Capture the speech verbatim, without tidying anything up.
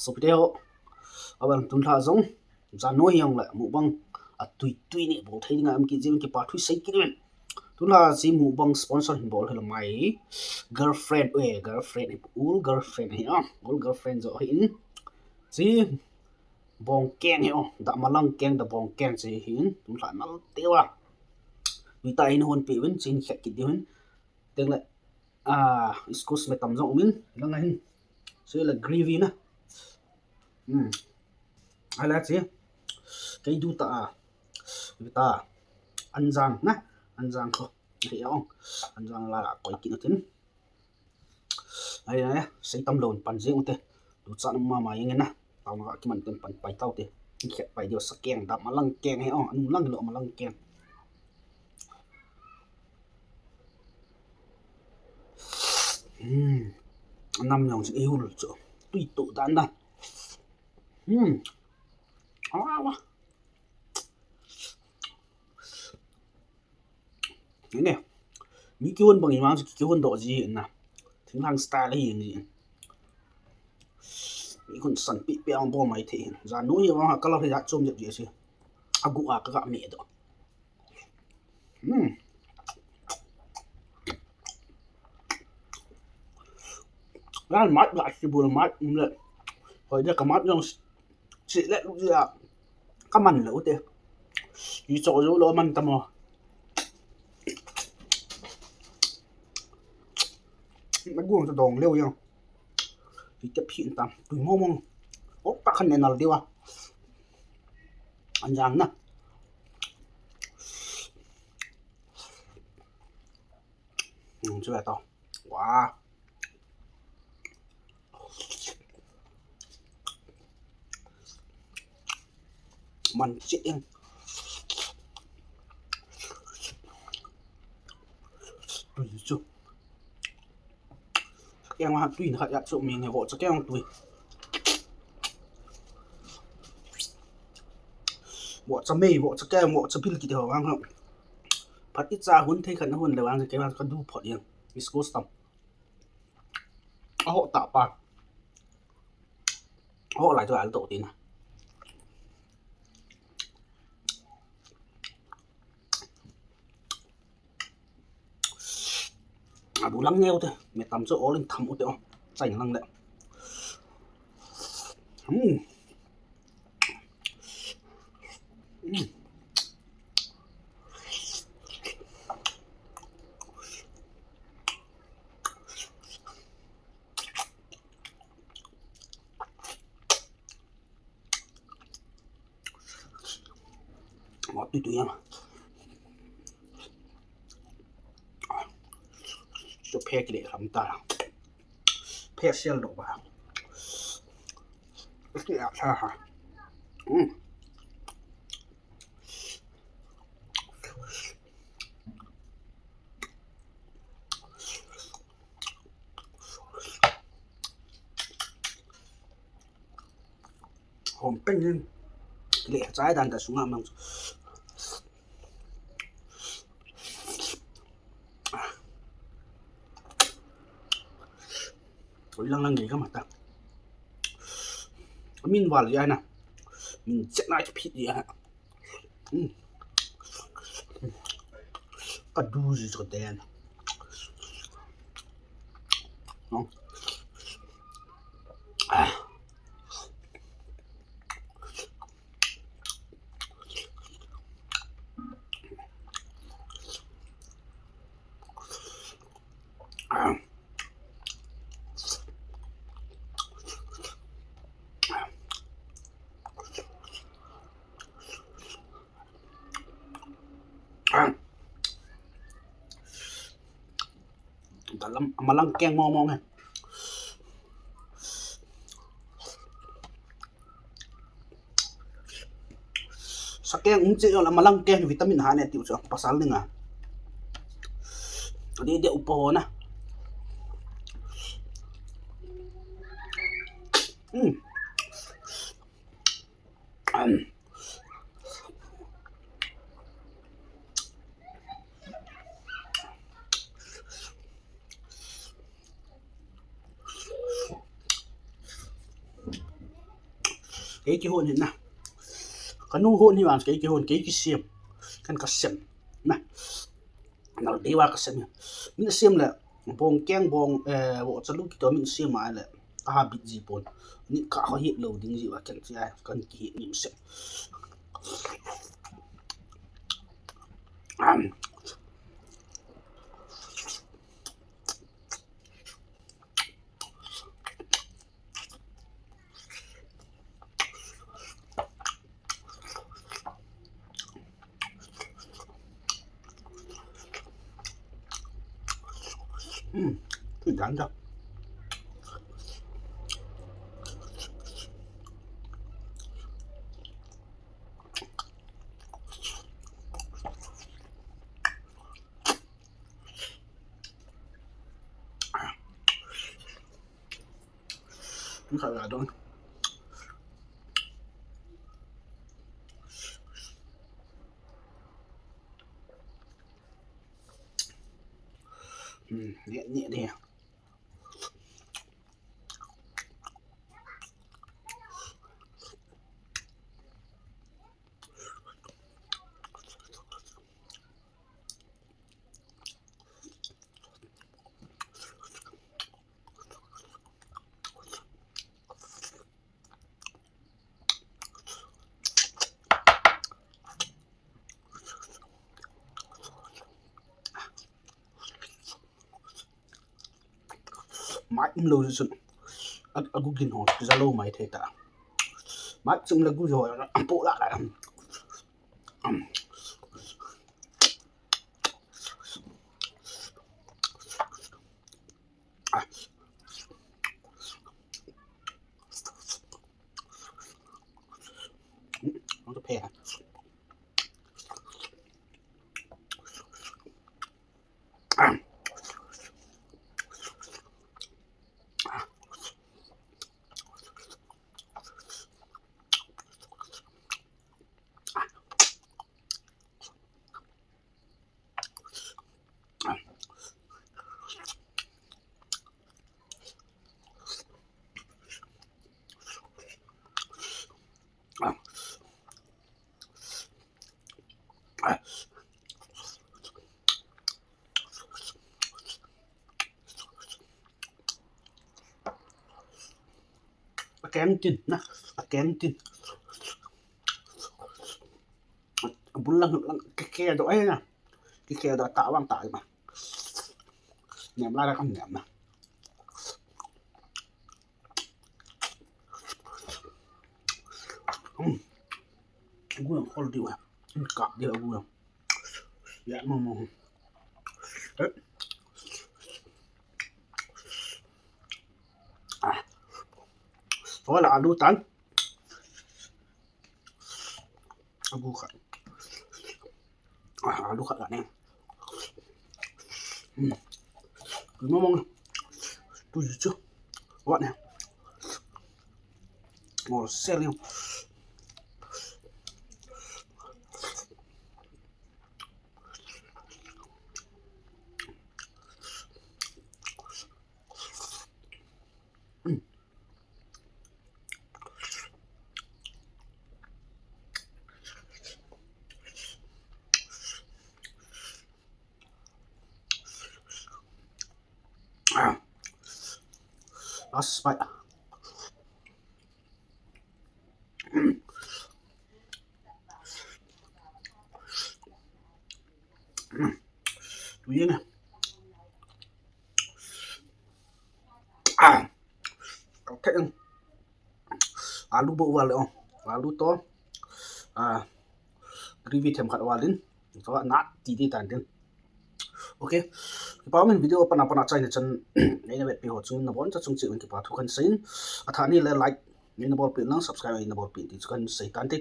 Sopite ho, aban tunlha jong, jan noi hijongle mukbang atui tui nei bol thei dinga um kit jeh in kipa thu sei kit uvin. Tunlha jong mukbang sponsor hin bol hi la, my girlfriend, eh, girlfriend, old girlfriend hi, ah, old girlfriend jo hi in. Jong bongkeng hi, oh, da malang keng, da bongkeng jong hi in, tunlha nal teu a. Tui tah in hon pe uvin, jong khet kit diu hin. Tengle, ah, squash metam jong um in, lang ahin. Jong le gravy na. Hmm. Ahile jong, kei du ta a, ta, anjang na, anjang kho. Hi ong, anjang la la koi kit na tin. Ahile, sei tam lou pan jeng ute. Du cha na mama jeng na. Tao na kiman ten pan pai tau te. Khet pai diu, sakeng, da malang keng hi ong, anu lang lo malang keng. Hmm. Nam jong chu ihul chu. Tui tu dan dan. Hmm. Awa, awa. Ni ne. Mi kihon bang imang chu kihon doh ji na. Thinglhang style hi ji. Mi khun san pi pi ang bol mai thei hin. Jan noi hi vang a ka la hi ja chom jep ji si. Agu a ka ga me doh. Hmm. Jan mat ga si bul mat, um, le. Hoi de ka mat jong si le lu ja. Ka man lou te. Icho jou lou man tam o. Na guang ta dong leu jong. Ti te phin tam. Tui mong mong. Ok, ta khan ne nal diu a. Anjang na. Hmm, chu a to. Wow. Man cheh jeng. Tui chu. Keng ha tui na khat ja chu mi nge vohcha keng tui. Vohcha mei, vohcha keng, vohcha bil kiti ho vang ho. Phat icha hun thei khat na hun le vang kei vang ka du phot jeng. Squash tam. Aho ta pa. Aho lai chu al to tin. Abu lang neo te, metam chu all in tham u te o. Chai lang le. Hmm. Hmm. Mo tui tui jeng. Chu phe kile lam ta. Phe sel doh ba. Ki a sa ha. Hmm. Hom pen hin. Le chai dan ta sunga mang. Oi lang lang ge ka mata. Min val ya na. Min chet na ki phit ya. Hmm. Ka du ji chu den. No. Ah. Dalam malang keng mong mong he. Sakeng um che jong le malang keng vitamin ha ne tiu chu pasal ding a. Adi de upa ho na. Hmm. Um. Kei kihon hi na. Kanu hon hi vang kei kihon, kei kisem. Kan kasem. Na. Nal dei va kasem hi. Min sem le bong keng bong, eh, vo chalu kito min sem a le. Aha bit ji pon. Ni ka ho hi lo ding ji va kan chi ai. Kan ki hi ni sem. Mai um lou chu. A, a gu gin ho, ja lou mai thei ta. Mai chum le gu jo, po la la. A keng tin na, a keng tin. Bul lang, lang, ke, ke do ai na. Ke, ke do ta wang ta ma. Nem la ra kan nem na. Hmm. Gu yang khol diu ha. Kap diu gu yang. Ya mo mo. Eh. Ah. Hola alu tan. Agu khat. Ah, alu khat khat ne. Hmm. Mong mong. Tu ji chu. Wat ne. Ngol sel yung. Last bite. Tu ye na. Ah. Okay. Alu bou val le o. Alu to. Ah. Gravy them khat val in. To na ti ti tan tin. Okay. Kipa min video pana pana chai na chan. Nei na vet pi ho chung na bon cha chung chi un kipa thu kan sein. Atha ni le like. Nei na bol pi lang subscribe nei na bol pi ti chu kan sei tan te.